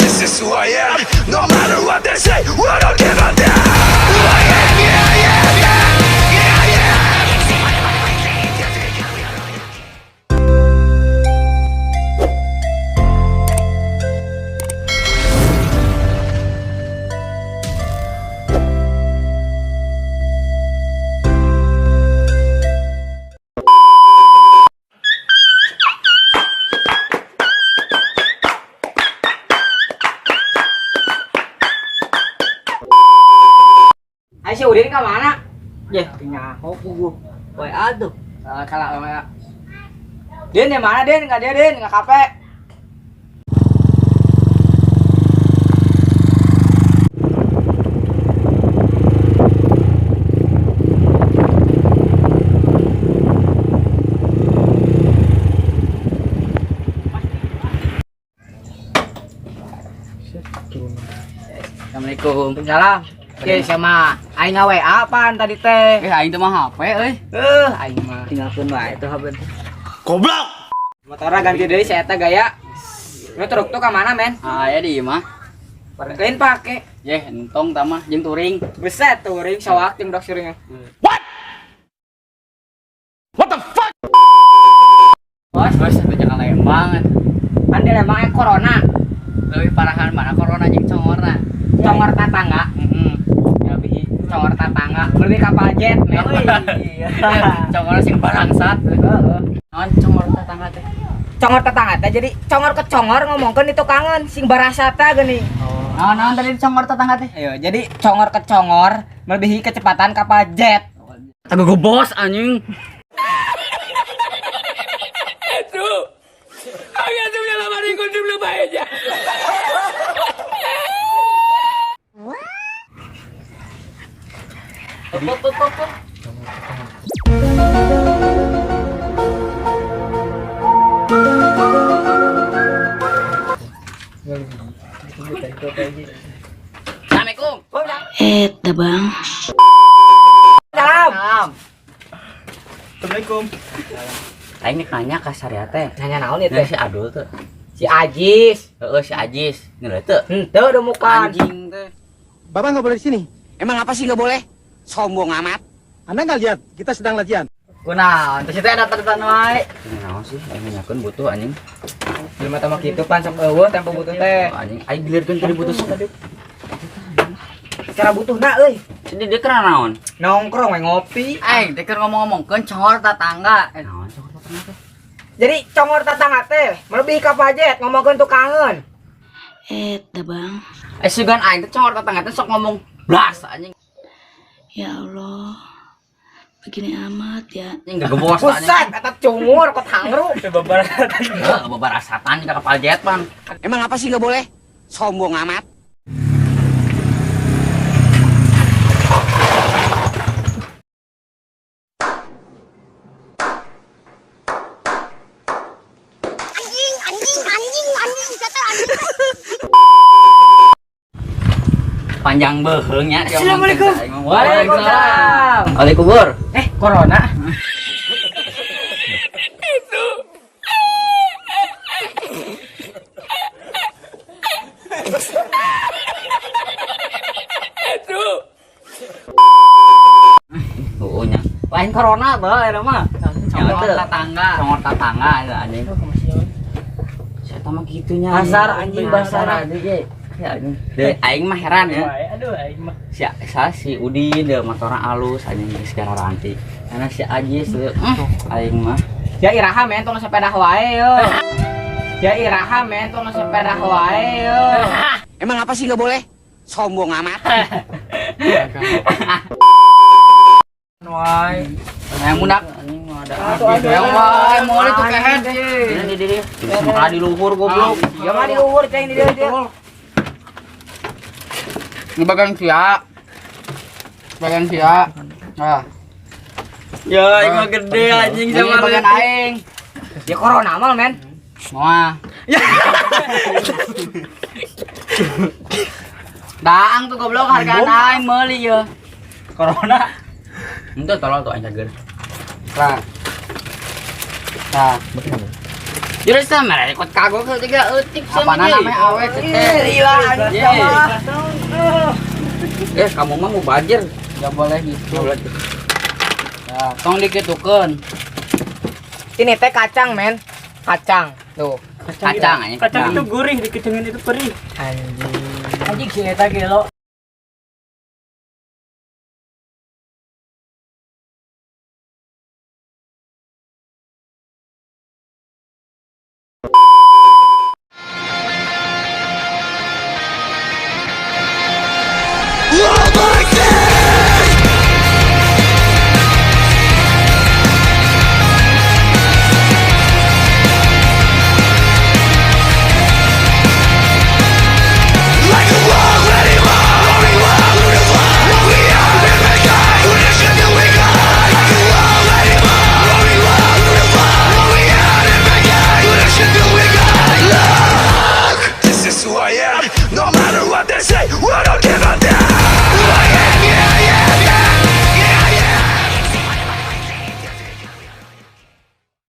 This is who I am, no matter what they say, I don't give a damn. Who I am, yeah, I am. Ayo si Udin ke mana? Ya, nyaho gua. Woi, aduh. Kalah sama. Din, di mana Din? Enggak dia Din, enggak kafe. Assalamualaikum. Salam. Oke, sama aing ngawe apaan tadi teh? Eh, aing teh mah HP euy. Aing mah Tinggalkeun wae tuh HP. Goblok! Motornya ganti deui si eta gaya. Lu truk tuh ka mana, men? Aya di imah. Lain pake. Yeh, entong tah mah jeung touring. Buset touring sawak jeung dok siringnya. What? What the fuck? Bos, bos atuh jangan Lembang. Kan di Lembang aya corona, Leuwih parahan mana corona jeung congorna. Congor tatangga. Heeh. Lebih congor tatangga, lebih kapal jet, men. Congorna sing barangsat. Heeh. Naon congor tetangga teh? Congor tetangga teh jadi congor ke congor ngomongkeun itu kangen sing barasata geuning. Naon naon tadi congor tetangga teh? Ayo, jadi congor ke congor melebihi kecepatan kapal jet. Tago bos anjing. Assalamualaikum. Eh, bang. Salam. Assalamualaikum. Aing nek nanya ka Saria teh. Nanya naon ieu Nah, teh? si Adul tuh. Si Ajis. Heeh, si Ajis. Ngeuleuh teu? Henteu demukan. Anjing teh. Bapak nggak boleh di sini. Emang apa sih nggak boleh? Sombong amat. Anda nggak lihat? Kita sedang latihan. Kunaon? Terus itu ada tatan wae. Ini naon sih? Aing nanyakeun butuh anjing. Jelema teh mah kitu pan sok eueuh tempo butuh teh. Oh, anjing aing gilirkeun tadi butuh. Cara butuhna euy. Jadi dia kena naon? Nongkrong we ngopi. Aing teh keur ngomong-ngomongkeun congor tetangga. Eh, naon congor tetangga teh? Jadi congor tetangga teh melebihi kapal jet ngomongkeun tukangeun. Eh, bang. Eh, sugan aing teh congor tetangga teh sok ngomong blas anjing. Ya Allah. Begini amat ya. Anjing gegebos anjing. Buset, eta cungur kok tangru. Heeh, bebarasatan ka kapal jet pan. Emang apa sih nggak boleh? Sombong amat. Anjing, anjing, anjing, anjing, kata anjing. Panjang beuheung nya. Assalamualaikum. Waalaikumsalam. Waalaikumsalam. Eh, corona. Heeh nya. Lain corona tuh eta mah. Congor Congor tetangga. Congor tetangga eta anjing. Saya mah gitunya. Pasar anjing basar. Anjing ge. Ya anjing. Deh aing mah heran ya. Aduh, aing mah. Si salah si Udin deh motorna alus anjing geus garanti. Karena si Ajis deh aing mah. Ya iraha men tong sepeda wae yo. Ya iraha men tong sepeda wae yo. Emang apa sih nggak boleh? Sombong amat. Wae. Yang munak anjing mah ada. Aduh, aduh. Yang wae moal itu kehed. Ini di dia. Maka di luhur goblok. Ya mah di luhur ceng di dieu. Ngebagang sia. Bagian sia. Nah, Ya, aing mah gede anjing ini sama bagian aing. Ya corona mal, men. Moal. Daang tuh goblok hargaan aing meuli ye. Corona. Itu tolol tuh aing cager. Nah. Nah, Jadi sama ikut kagok ke tiga eutik sama apana namanya awet teh. Iya, Eh, kamu mah mau bajir. Gak boleh gitu. Nggak boleh gitu. Ya, tong dikitukeun. Ini teh kacang, men. Kacang. Tuh. Kacang anjing. Kacang itu gurih, dikecengin itu perih. Anjing. Anjing si eta gelo. Love like this. Like a wrong anymore. This is who I am.